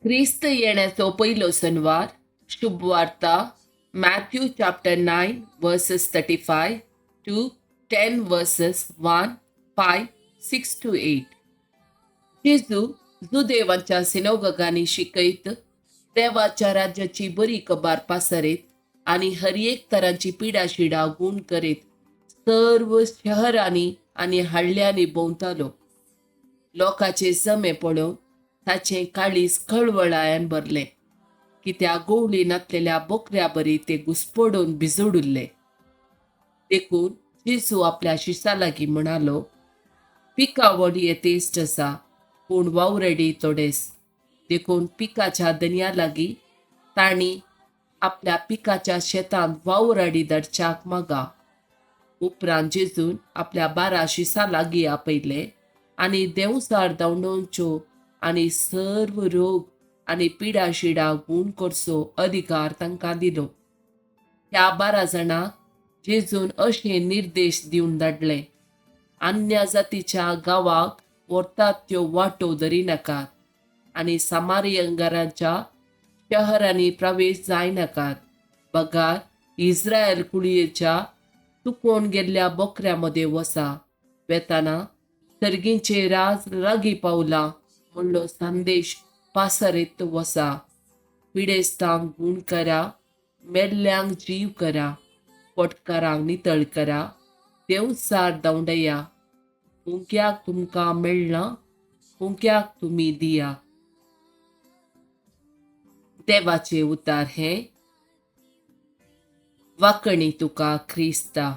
क्रिस्त येण्याचो पयलो Senuwar. शुभवार्ता Matthew chapter 9 verses 35 to 10 verses 1, 5, 6 to 8. जेजू जुदेवांच्या सिनोगगांनी शिकयत, देवाच्या राज्याची बरी कबार पासरीत आनी हर एक तरांची पिडा शिडा गूण करीत सर्व शहरांनी आनी हाडल्यांनी भोंवतालो. लोकांचे जमे पळोवन ताचें काळीज कळवळायान भरलें, कित्याक गोवली नातलेल्या बोकऱ्या बरी ते घुसपडून भिजोडुल्ले. देखून जेजू आपल्या शिसा लागीं म्हणालो, पिकावळ येतेश्ट आसा, पूण वावरडी थोडेच. देखून पिकाच्या दनया लागीं तांणी आपल्या पिकाच्या शेतांत वावराडी धाडच्याक मागा. उपरांत जेजून आपल्या 12 शिसां लागीं आपयले आनी देंवचार धांवडोवच्यो आनी सर्व रोग आनी पिडा शिडा गूण करचो अधिकार तांकां दिलो. ह्या 12 जाणांक जेजून अशे निर्देश दिवन धाडले, अन्य जातीच्या गांवाक व्हरतात त्यो वाटो धरिनाकात आनी सामारियंगारांच्या शहरांनी प्रवेश जायनाकात, बगार इस्रायल कुळयेच्या चुकोवन गेल्ल्या बोकऱ्या मदें वसा. वेताना सर्गींचे राज लागीं पावला म्हणलो संदेश पासरीत वसा. पिडेस्तांक गूण करा, मेल्ल्यांक जीव करा, पोटकारांक नितळ करा, देंवचार धांवडया. फुंक्याक तुमकां मेळना, फुंक्याक तुमी दिया. देवाचे उतार हें. वाकणी तुका क्रिस्ता.